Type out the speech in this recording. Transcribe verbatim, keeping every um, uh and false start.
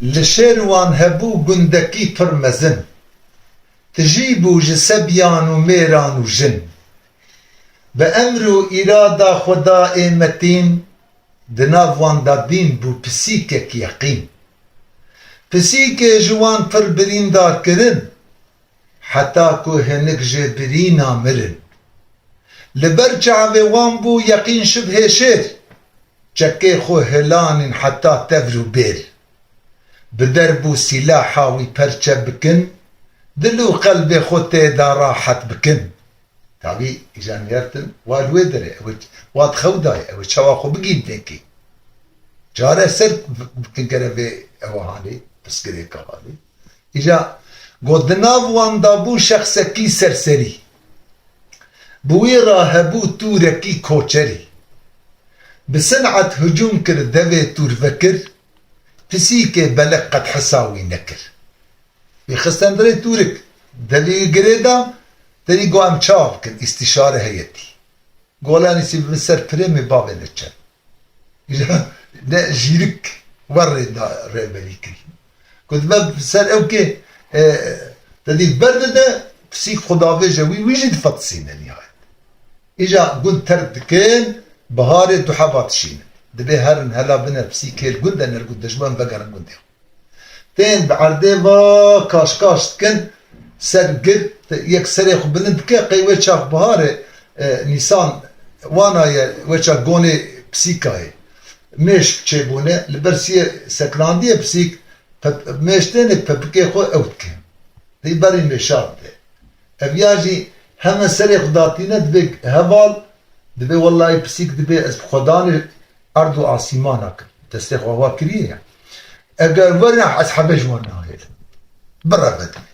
Li Şêrwan hebû gundekî pir mezin. Tijî bû ji sebiyan û mêran û jin. Bi emr û îrada Xwedayê metîn, di nav wan de dîn bû pisîkek yeqîn. Pisîkê ji wan pir birîndar kirin, heta ku hinek ji birîna mirin. Li ber çavê wan bû yeqîn şibhê şêr, çekê xwe hilanîn heta tevr û bêr. Bi derb û sîlaha wî perçe bikin, dil û qelbê xwe tê de rahet bikin. Tabî îja niyartin wa li wê derê, ew ê wa di xew dayê, ew ê çawa xwe bigîn têkî. Care ser bikin gere vê ewa halê, pirsgirêka halê. Îja got, di nav wan de bû şexsekî serserî. Bi wî re hebû tûrekî koçerî. Bi sin'et hicûm kir devê tûr vekir, pisîkê belek qet hisa wî nekir. Wî xistin dirê tûrik, devê wî girê da, derî got em çawa bikin, îstîşare heyetî. Golanî sî bibin ser pirê me bavê neçe. Ne jîrik werrê da rêberî kirî. Ku dibe ser ew kê, e, te dî berdide, pisîk xwe davêje wî, wî jî difetisîne nihayet. Îja gund terk dikin, biharê du heba dişînin. Dibê herin hela bine pisîkê li gund de, ne li gund de, ji bo em vegerin gundê xwe. Tên bi erdê va kaş kaş dikin, ser gir, yek serê xwe bilind dike, qey wê çax biharê, e, Nîsan wana ye, wê çax gonê pisîka ye. Mêş çêbûne, li ber siyê seklandiye pisîk, pe-, mêş têne pepikê xwe ew dike. Dê berî mêşa dide. Ev ya jî heme serê xwe datîne, dibê heval, dibê wellahî pisîk dibê ez bi xwedanê erd û asîmana kim. Destê xwe wa kiriye ya. Eger were ez hebe ji wan nahêlim. Bireve dibê.